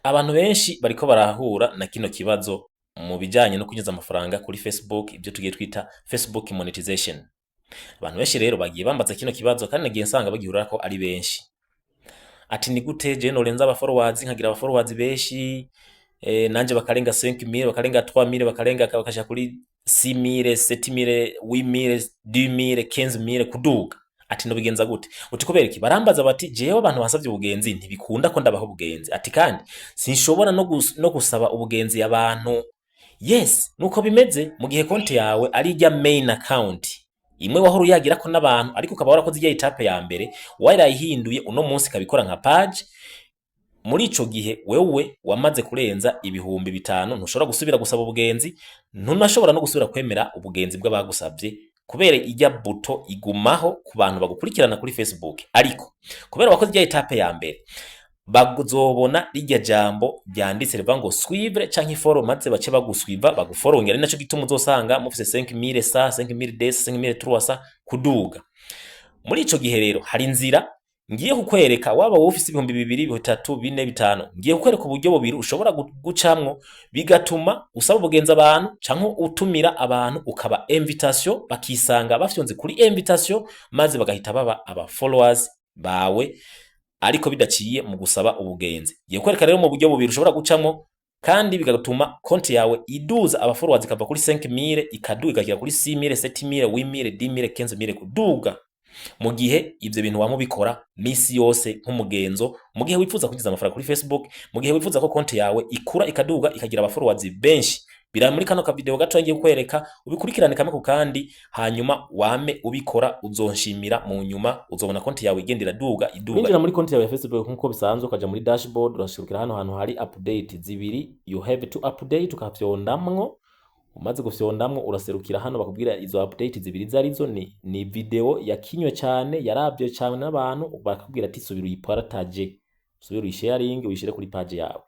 Abantu benshi bariko barahura na kino kibazo mu bijanye no kwinjiza amafaranga kuri Facebook, ivyo tugiye twita Facebook monetization. Abantu benshi rero bagiye bambaza kino kibazo, kandi nagiye nsanga bagihurako ari benshi. Ati: "Ni gute je norenza aba followers, nkagira aba followers benshi, nanje bakarenga 5000, bakarenga 3000, bakarenga bakashika kuri 6000, 7000, 8000, 10000, 15000 kuduga?" Ati: "Nobigenza gute?" Uti: "Kubera iki?" Barambaza bati: "Jewe abantu bansavye ubugenzi ntibikunda ko ndabaha ubugenzi." Ati: "Kandi sinshobora no gusaba ubugenzi abantu." Yes, nuko bimeze mu gihe konti yawe ari irya main account imwe wahora uyagirako n'abantu, ariko ukaba warakoze irya étape ya mbere, warayihinduye, uno munsi ikabikora nka page. Muri ico gihe wewe wamaze kurenza 5000, ntushobora gusubira gusaba ubugenzi, ntunashobora no gusubira kwemera ubugenzi bw'abagusavye, kubera irya bouton igumaho ku bantu bagukurikirana kuri Facebook. Ariko kubera wakoze irya étape ya mbere, bazobona rirya jambo ryanditse rivuga ngo "suivre" canke "follow", maze bace baguswiva, bagufollowinga. Ari naco gituma uzosanga mufise 5000 sa 5200, 5300 kuduga. Muri ico gihe rero hari inzira ngiye kukwereka. Waba wowe ufise 2000, 3000, 4, 5, ngiye kukwereka uburyo bubiri ushobora gucamwo bigatuma usaba ubugenzi abantu canke utumira abantu, ukaba invitation, bakisanga bafyonze kuri invitation, maze bagahita baba aba followers bawe, ariko bidaciye mu gusaba ubugenzi. Ngiye kukwereka rero mu buryo bubiri ushobora gucamwo kandi bigatuma konti yawe iduza aba followers, ikava kuri 5000 ikaduga ikagera kuri 6000, 7000, 8000, 10000, 15000 kuduga, mu gihe ivyo bintu wama ubikora misi yose nk'umugenzo, mu gihe wifuza kwinjiza amafaranga kuri Facebook, mu gihe wifuza ko konti yawe ikura, ikaduga, ikagira aba followers benshi. Bira muri kano ka video gato ngiye kukwereka, ubikurikirane kamwe ku kandi, hanyuma wame ubikora, uzonshimira mu nyuma. Uzobona konti yawe igenda iraduga, iduga. Kwinjira muri konti yawe ya Facebook nk'uko bisanzwe, ukaja muri dashboard, urashirukira hano hantu hari update zibiri, "You have to update", ukafyondamwo. Umaze gufyondamwo, uraserukira hano bakubwira izo update zibiri zarizo. Ni video yakinywe cyane, yaravye cyane n'abantu, bakakubwira ati: "Subira uyipartage, subira uyisharing, uyishire kuri page yawe."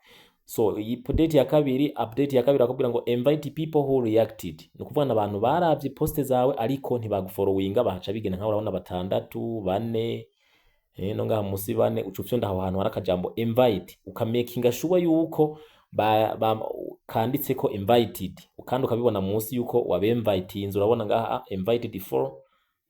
So iyi update ya kabiri, update ya kabiri bakubwira ngo "Invite people who reacted". Ni ukuvuga abantu baravye post zawe ariko ntibagufollowinga, bahaca bigena nkaho urabona batandatu, bane, no ngaha musi bane. Uca ufyonda aho hantu hari akajambo "invite", ukamakinga sure yuko ba kanditseko "invited", kandi ukabibona munsi yuko wabemvitinze. Urabona ngaha "invited for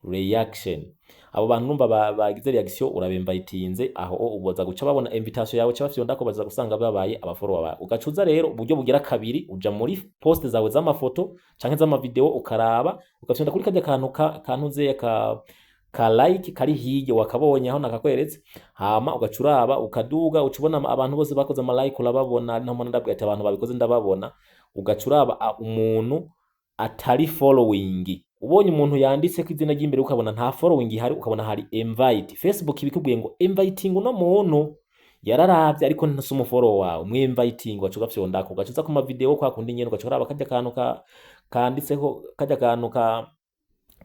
reaction". Abo bantu numva bagize reaction, urabemvitinze. Aho uboza guca babona invitation yawe, ca bafyondako, baza gusanga babaye abafollower bawe. Ugacuza rero uburyo bugira kabiri, uja muri post zawe z'amafoto canke z'amavideo, ukaraba, ugafyonda kuri karya kantu kantuze ka like kari hirya, wakabonye aho nakakweretse. Hama ugaca uraba, ukaduga, uca ubona abantu bose bakoze ama like, urababona. Ari naho mbona ndabwira ati abantu babikoze ndababona. Ugaca uraba umuntu atari following. Ubonye umuntu yanditse ko izina ry'imbere, ukabona nta following ihari, ukabona hari "invite", Facebook ibikubwiye ngo inviting uno muntu yararavye ariko ntasi umufollow wawe, mu inviting ugaca ugafyondako. Ugaca uza ku ma video kwa kundi nyene, ugaca uraba karya kantu kanditseko, karya kantu ka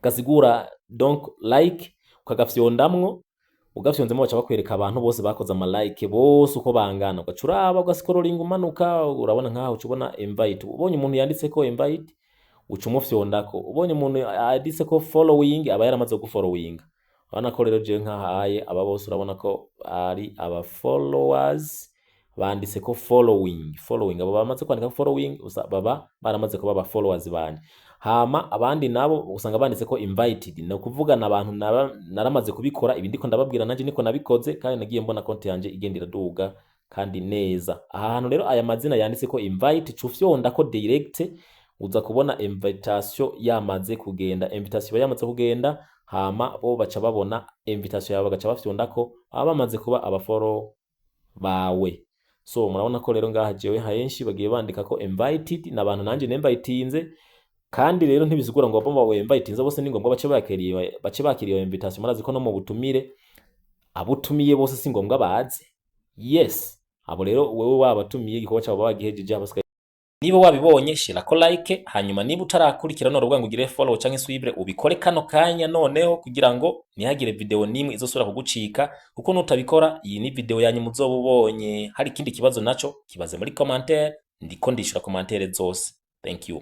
gasigura donc "like", ukagafyondamwo. Ugafyonzemo, baca bakwereka abantu bose bakoze ama like bose uko bangana. Ugaca uraba, ugascrollinga umanuka, urabona nkaho uca ubona "invite". Ubonye umuntu yanditseko "invite", uca umufyondako. Ubonye umuntu yanditseko "following", aba yaramaze gufollowinga. Urabona ko rero jewe nkahaye aba bose, urabona ko ari aba followers banditse ko "following". Following, abo bamaze kwandika "following" baba baramaze kuba aba followers banje. Hama abandi nabo usanga banditse ko "invited", ni ukuvuga na abantu naramaze kubikora. Ibi ndiko ndababwira nanje niko nabikoze, kandi nagiye mbona konti yanje igenda iraduga kandi neza. Aha hantu rero aya mazina yanditse ko "invite", ca ko direct uza kubona invitation yamaze kugenda. Invitation iba yamaze kugenda, hama bo baca babona invitation yawe, bagaca bafyondako, baba bamaze kuba abafollow bawe. So murabona ko rero ngaha jewe henshi bagiye bandika ko "invited", n'abantu nanje nemvitinze. Kandi rero ntibisigura ngo baba wemvitinze bose ni ngombwa bace bakiriye iyo invitation. Murazi ko no mu butumire, abo utumiye bose si ngombwa baze. Yes, abo rero wewe wabatumiye, igikorwa cabo bagihejeje, abasigaye. Niba wabibonye, shirako like. Hanyuma niba utarakurikira none urubuga ngo ugire follow canke suivre, ubikore kano kanya noneho, kugira ngo ntihagire video nimwe izosubira kugucika, kuko nutabikora iyi ni video yanyu muzoba ubonye. Hari ikindi kibazo naco kibaze muri commentaire, ndiko ndishura commentaire zose. Thank you.